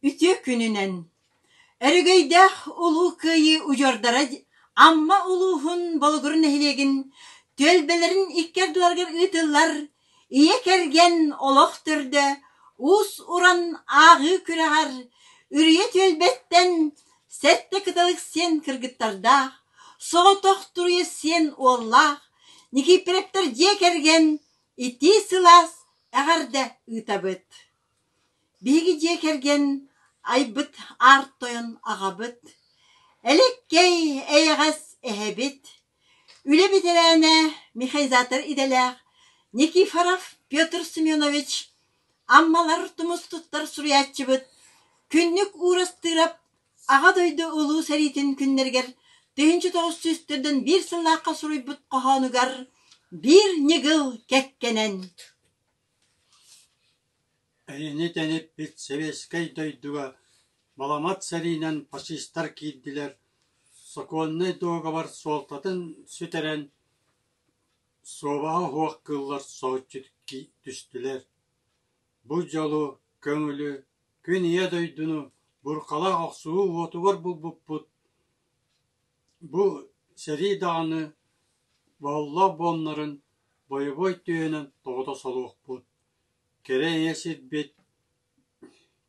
Үтүө күнүнэн! Өрөгөйдөөх Улуу Кыайыы удьуордара Амма улууһун Болугур нэһилиэгин түөлбэлэрин икки ардыларыгар ыытыллар Ийэ кэргэн олох төрдө уус-уран ааҕыы күрэҕэр Үрүйэ түөлбэттэн сэттэ кыталык сиэн кыргыттардаах, соҕотох туруйа сиэн уоллаах Никифоровтар дьиэ кэргэн итии сылаас эҕэрдэ ыытабыт. Биһиги дьиэ кэргэн айбыт аар тойон аҕабыт, элэккэй эйэҕэс эһэбит, үлэ бэтэрээнэ, механизатор идэлээх Никифоров Петр Семенович, Аммалар тумус туттар суруйааччыбыт Күннүк Уурастыырап Аҕа дойду Улуу сэриитин күннэригэр 1941 сыллаахха суруйбут хоһоонугар биир ньыгыл кэккэнэн Эйэни тэниппит сэбиэскэй дойдуга баламат сэриинэн фашистар киирдилэр, сокуоннай дуогабар суолтатын сүтэрэн, суобаһа суох кыыллар соһуччу түстүлэр. Бу дьолу, көҥүлү, күн ийэ дойдуну бурхалаах охсуһуу уотугар булбуппут, бу сэрии даҕаны боһоллоох буомнарын бойобуой түөһүнэн тоҕута солуохпут Кэрэ ийэ сирбит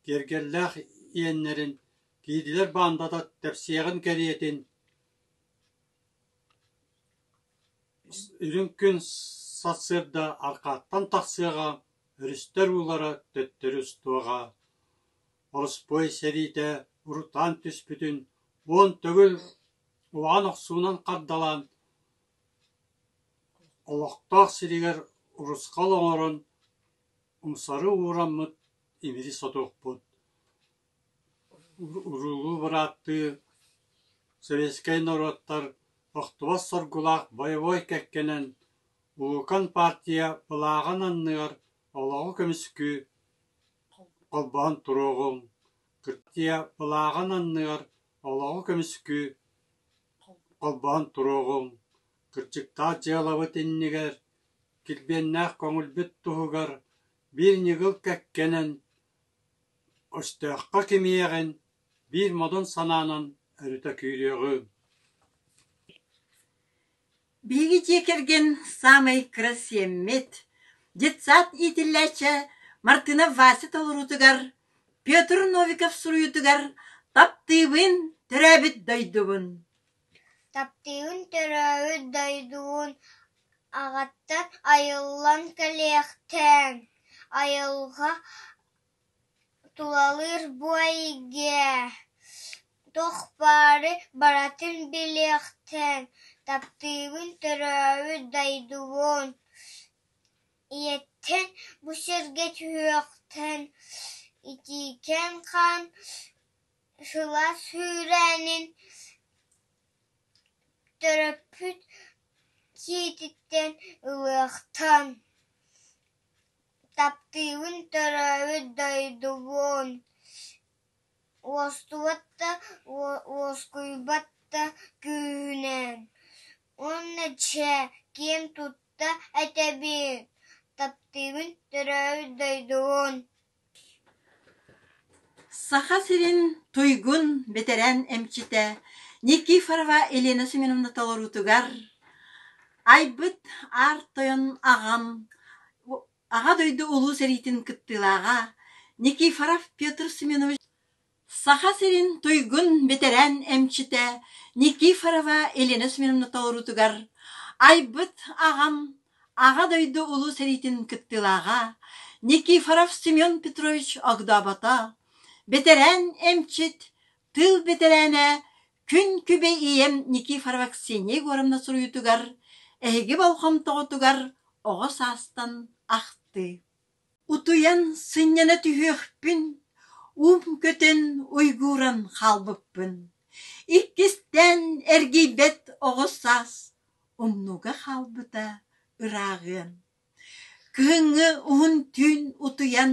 киэргэллээх иэннэрин киирдилэр баандата тэпсиэҕин кэриэтин үрүҥ күн сарсыарда арҕааттан тахсыаҕа, өрүстэр уулара төттөрү устуоҕа. Ороспуой сэриитэ урутаан түспүтүн 10 төгүл улахан охсуунан хардалаан, олохтоох сиригэр урусхал оҥорон, умсары уураммыт имири сотуохпут. Уруулуу бырааттыы советскай норуоттар охтубат соргулаах бойобуой кэккэнэн улуукан партия былааҕын анныгар олоҕу көмүскүү холбоһон туруоҕуҥ, партия былааҕын анныгар олоҕу көмүскүү холбоһон туруоҕуҥ, кырдьыктаах дьыалабыт иннигэр, килбиэннээх көҥүлбүт туһугар биир ньыгыл кэккэнэн, өстөөххө кимиэҕин, биир модун санаанан өрүтэ күүрүөҕүҥ. Биһиги дьиэ кэргэн саамай кыра сиэммит, детсад иитиллээччи Мартынов Вася толоруутугар, Петр Новиков суруйуутугар «Таптыыбын, төрөөбүт дойдубун» Таптыыбын төрөөбүт дойдубун аҕаттан айыллан кэлиэхтээн, айылҕа тулалыыр бу эйгэ туох баары барытын билиэхтээн, таптыыбын төрөөбүт дойдубун, ийэттэн бу сиргэ түһүөхтэн, итиикэн хаан сылаас сүүрээнин төрөппүт киититтэн ылыахтан Таптыыбын төрөөбүт дойдубун, уостубат да уоскуйбат да күүһүнэн уонна чэ, киэн тутта этэбин, таптыыбын төрөөбүт дойдубун. Саха сирин туйгун бэтэрээн эмчитэ Никифорова Елена Семеновна толоруутугар айбыт Аар Тойон аҕам Аҕа дойду Улуу сэриитин кыттыылааҕа Никифоров Петр Семенович Саха сирин туйгун бэтэрээн эмчитэ Никифорова Елена Семеновна толоруутугар айбыт аҕам Аҕа дойду Улуу сэриитин кыттыылааҕа Никифоров Семен Петрович огдообото, бэтэрээн эмчит, тыыл бэтэрээнэ күн күбэй ийэм Никифорова Ксения Егоровна суруйуутугар эһиги болҕомтоҕутугар оҕо саастан ахтыы. Утуйан сынньана түһүөхпүн, уум көтөн уйгууран хаалбыппын. Иккистээн эргийбэт оҕо саас умнууга хаалбыта ырааҕыан. Кыһыҥҥы уһун түүн утуйан,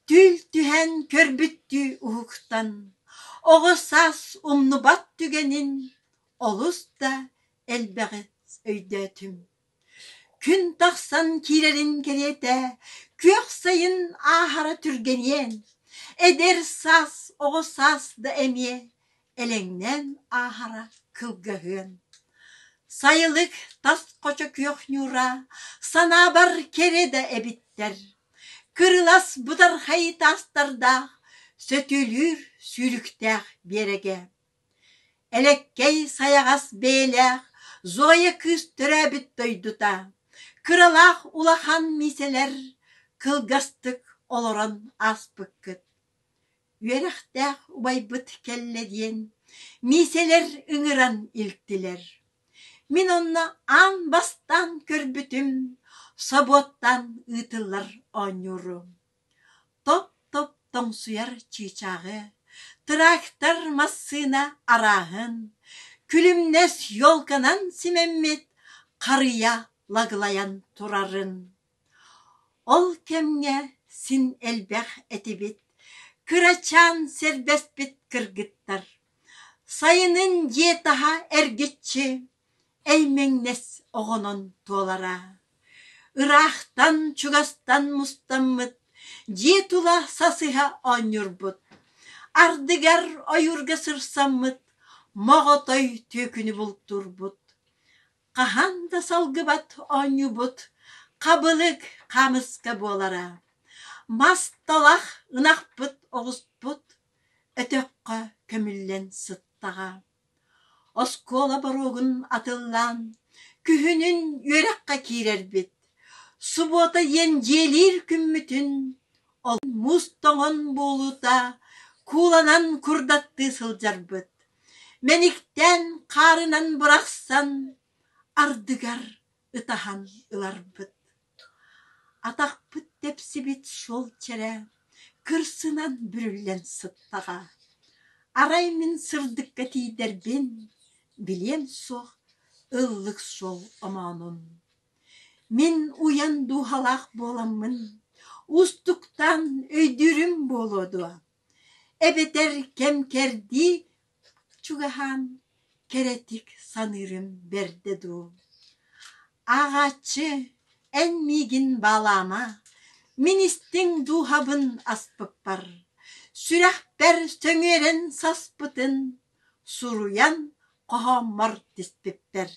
түүл түһэн көрбүттүү уһуктан, оҕо саас умнубат түгэнин олус да элбэҕи өйдөөтүм. Күн тахсан киирэрин кэриэтэ, күөх сайын ааһара түргэниэн. Эдэр саас, оҕо саас да эмиэ элэҥнээн ааһара кылгаһыан. Сайылык тас хочо күөх ньуура санаабар кэрэ да эбиттэр. Кырылас бытархай таастардаах, сөтүөлүүр сүүрүктээх биэрэгэ. Элэккэй сайаҕас бэйэлээх Зоя кыыс төрөөбүт дойдута, кыралаах улахан миисэлэр кылгастык олорон ааспыккыт. Үөрэхтээх убайбыт кэллэ диэн миисэлэр ыҥыран илтилэр. Мин онно аан бастаан көрбүтүм собуоттаан ыытыллар оонньууру. Топ-топ тоҥсуйар чыычааҕы, трактор, массыына арааһын, күлүмнэс елканан симэммит харыйа лаглайан турарын. Ол кэмҥэ син элбэх этибит, кырачаан сэрбэспит кыргыттар. Сайынын дьиэ таһа эргиччи эймэҥнэс оҕонон туолара. Ыраахтан, чугастан мустаммыт, дьиэ тула сасыһа оонньуурбут. Ардыгар ойуурга сырсаммыт, моҕотой түөкүнү бултуурбут. Хаһан да салгыбат оонньуубут хабылык хаамыска буолара. Мас талах ынахпыт оҕуспут өтөххө көмүллэн сыттаҕа. Оскуола боруогун атыллаан, күһүнүн үөрэххэ киирэрбит. Субуота диэн дьиэлиир күммүтүн ол муус тоҥон буолуута кууланан курдаттыы сылдьарбыт. Мэниктээн хаарынан бырахсан, ардыгар ытаһан ыларбыт. Атахпыт тэпсибит суол чэрэ кырсынан бүрүллэн сыттаҕа. Арай мин сырдыкка тиийдэрбин билиэм суох ыллык суол омоонун. Мин уйан дууһалаах буоламмын уустуктаан өйдүүрүм буолуо дуо? Эбэтэр кэм-кэрдии чугаһаан кэрэтик саныырым бэрдэ дуу? Ааҕааччы, эн миигин баалаама, мин истиҥ дууһабын аспыппар, сүрэхпэр сөҥүөрэн саспытын суруйан хоһооммор тиспиппэр.